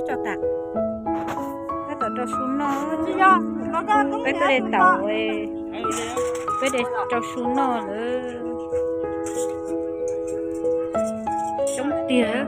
Tso tas, tab tom rau su noj. Peb tuaj de taum, peb de rau su noj lawm. Coob tiag.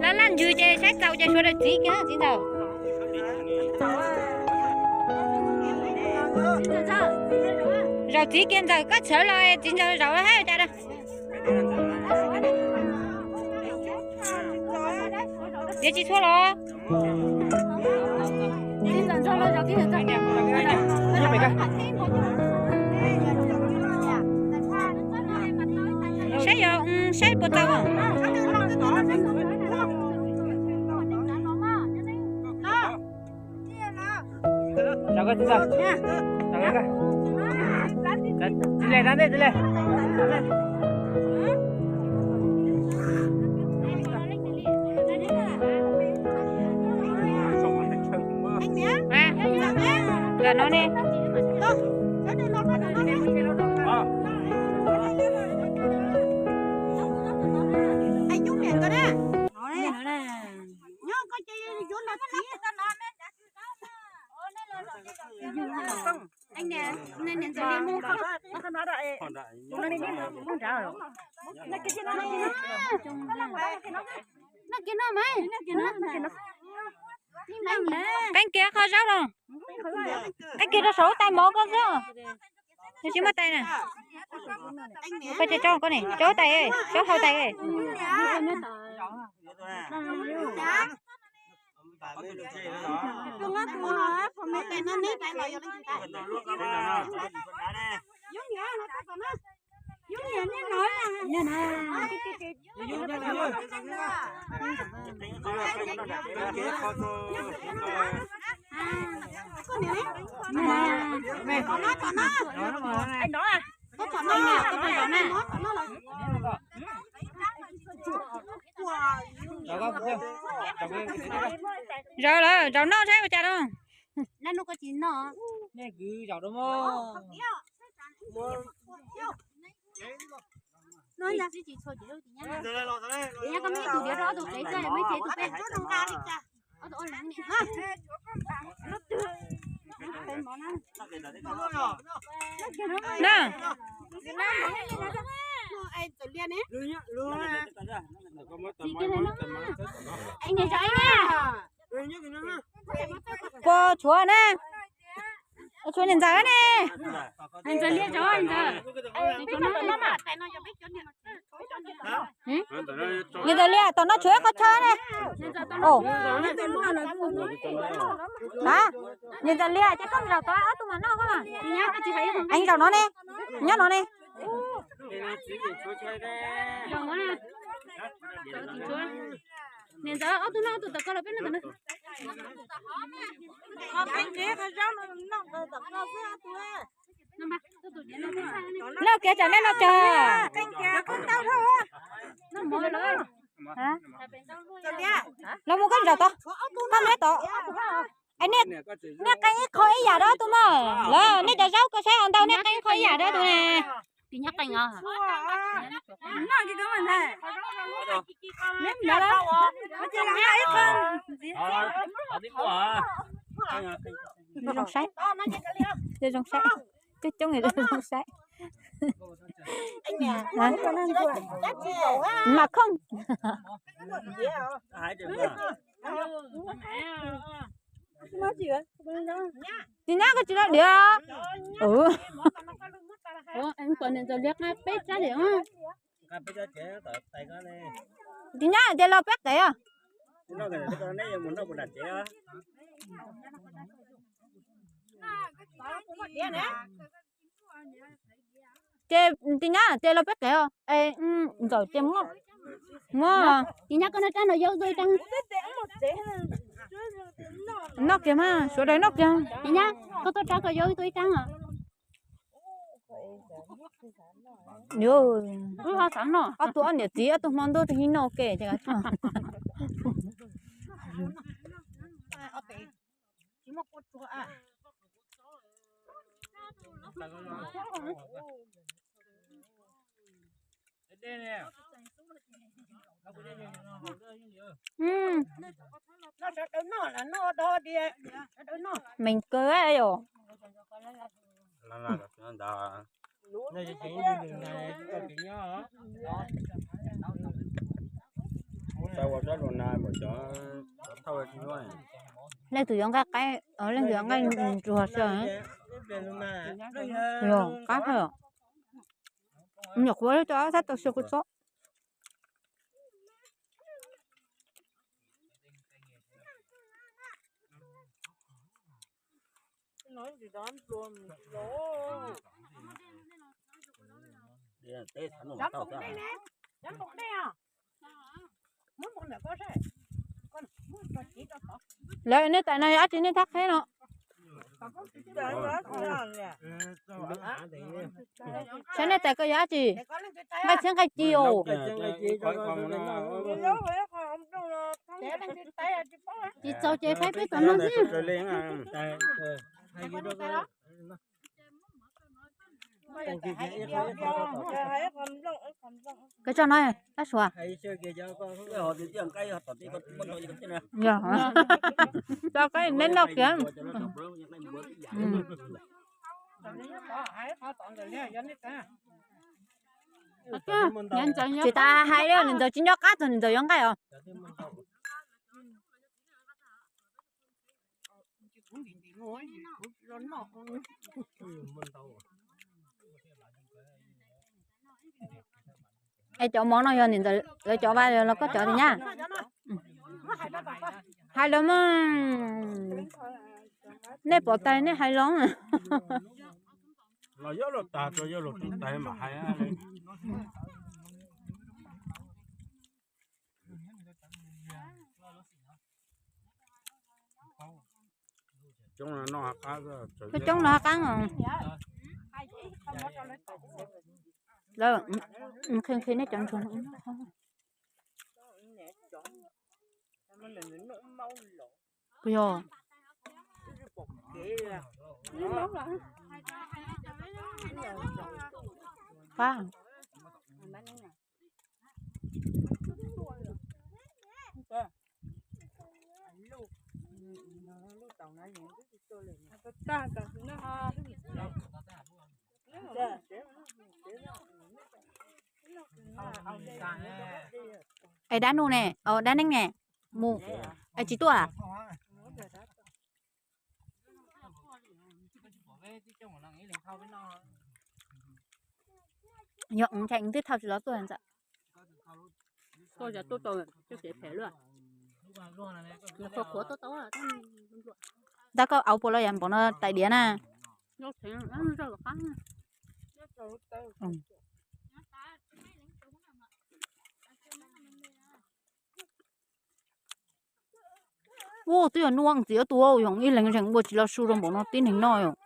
Laj laj ntsws ces saib txaus ces suav daws txiv kiag txiv ntxawm. Zaum txiv kiag ntxawm, koj txhawv los txiv ntxawm zaum hab cas. Tiav tsis txhua los. Saib yog, saib puas tau. Rau koj txiv ntxawm. Txiv le, txiv le. Lam no ne. Qeeb kiag qhov zaub no. Qeeb kiag rau saum tais mov koj xwb. Nws tsis muaj tais na. Koj tso koj ne, tso tais, tso hau tais. Zaum lawm, zaum noj saib ua cas no. Na. Puas tshuav na? Tshuav niam ntxawm ne. Niam ntxawm Liaj, tom no tshuav ib qho chaw ne. Niam ntxawm Liaj, ces koj zaum tod ob tug mas noj koj mas. Zaum no ne, nyob no ne. Niam ntxawm, ob tug noj ob tug tom koj los peb noj tom no. Noj kiag tsam nej noj tsawg. Los mus koj zaum tod. Koj neb tod. Es nej qee ib qho ib yam rau tus no. Lawv nej cov zaub koj saib ua ntau nej qee ib qho ib yam rau tus ne. Zoo saib, zoo saib, coob coob zoo saib. Mas khooj. Tsis nyab koj tsis lo diav. Niam ntxawm Liaj qab peb tsab diav. Tsis nyab tias los peb qev os. Ces tis nyab ces los peb qev os. Ntxawm ces muab, muab tis nyab koj noj rab no yau tua ib rab. Noj kiag mas, sawv daws noj kiag. Tis nyab koj tuaj rab ko yau tua ib rab os. Wb ho xav noj, ob tug ob niam txiv ob tug hmo ntuj tus hib noj ke ces. Mees kawg yom. Leej twg yuav nqaij qaib, leej twg yuav nqaij ntsuag xwb. Yog qab thiab. Nyuam qhuav cov thab tau xyaw kuv txob. Lawv nej tais no yog dab tsi nej thab qheb no? Saib nej tais ko yog dab tsi? Nqaij txhiab nqaij ci os. Tsis txaus ces phaib peb tom no xwb. Koj tso no, Pab Suav. Tso qaib neb noj kiag. Tsis tas hais li, niam ntxawm tsis nco qab txog niam ntxawm yuav nqaij os. Es cov mov no yog niam ntxawm lawv cov vas los koj cov tiag nyab? Hais lawm mas, nej pom tais nej hais los. Los yog luag tag, yog luag tsis tag mam hais. Coob los haj qab os. Lawv nqhis nqhis nej cov ntsuag no. Puas yog? Qab. Es dab nub ne, dab neeb ne, mus, es tsis tuaj. Yog ntshai twb thauj tsis los tuaj ntxawm. Tuaj tau cov phem luaj. Qhuav qhuav tuaj tau. Tab koj auv puas los yam npaum no tais diav na. Ua twb yog nuj ntxiv tus yog ib leeg zeem ua tsis los su rau npaum no tib neeg noj yom.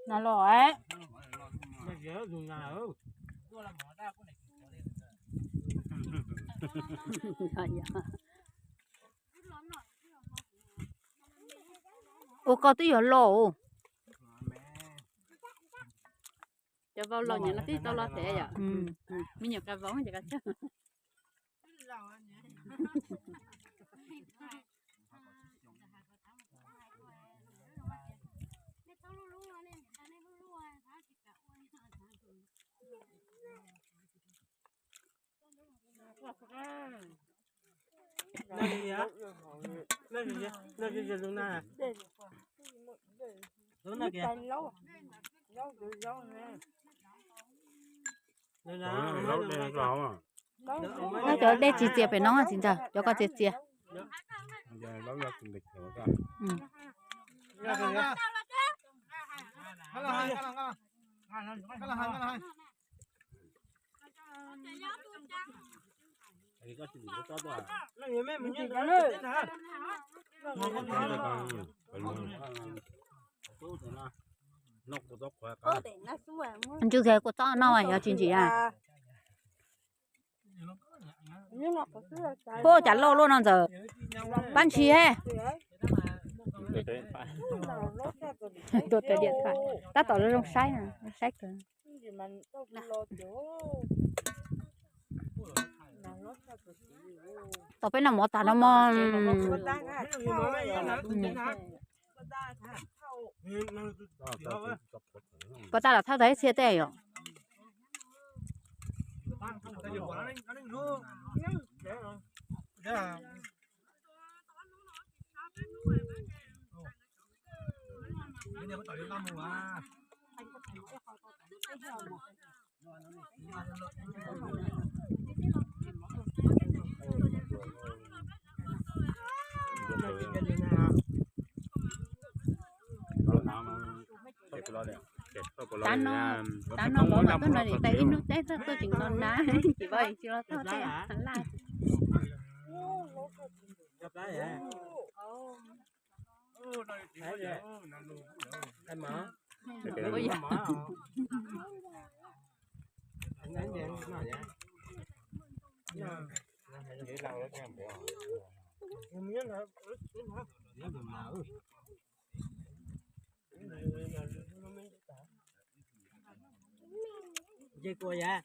Na los. Ua koj twb yog los. Cov vau los nyiam no twb tau los tes yom. Me nyuam ka vau ces ka tsawg. Nyob cov dej tsis txias pem no tsis ntag, cov ko txias txias. Ntswg kua txob no yog tsis ntsim a. Puab cas loj luaj no ntxawm. Pab ntshis he. Tua tawm diam thaim tab tom zoo saib, zoo saib kawg. Tau peb noj mov tag no mog. Puas tag los thawj tag ib txhia tej yom. Tav no, tav no vov mas tuaj nrog niam tais ib hnub teb tuaj tseem no na, tsis vov tsis los thauj teb laj. Nce kua yam.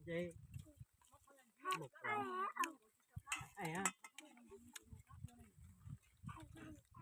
Nce.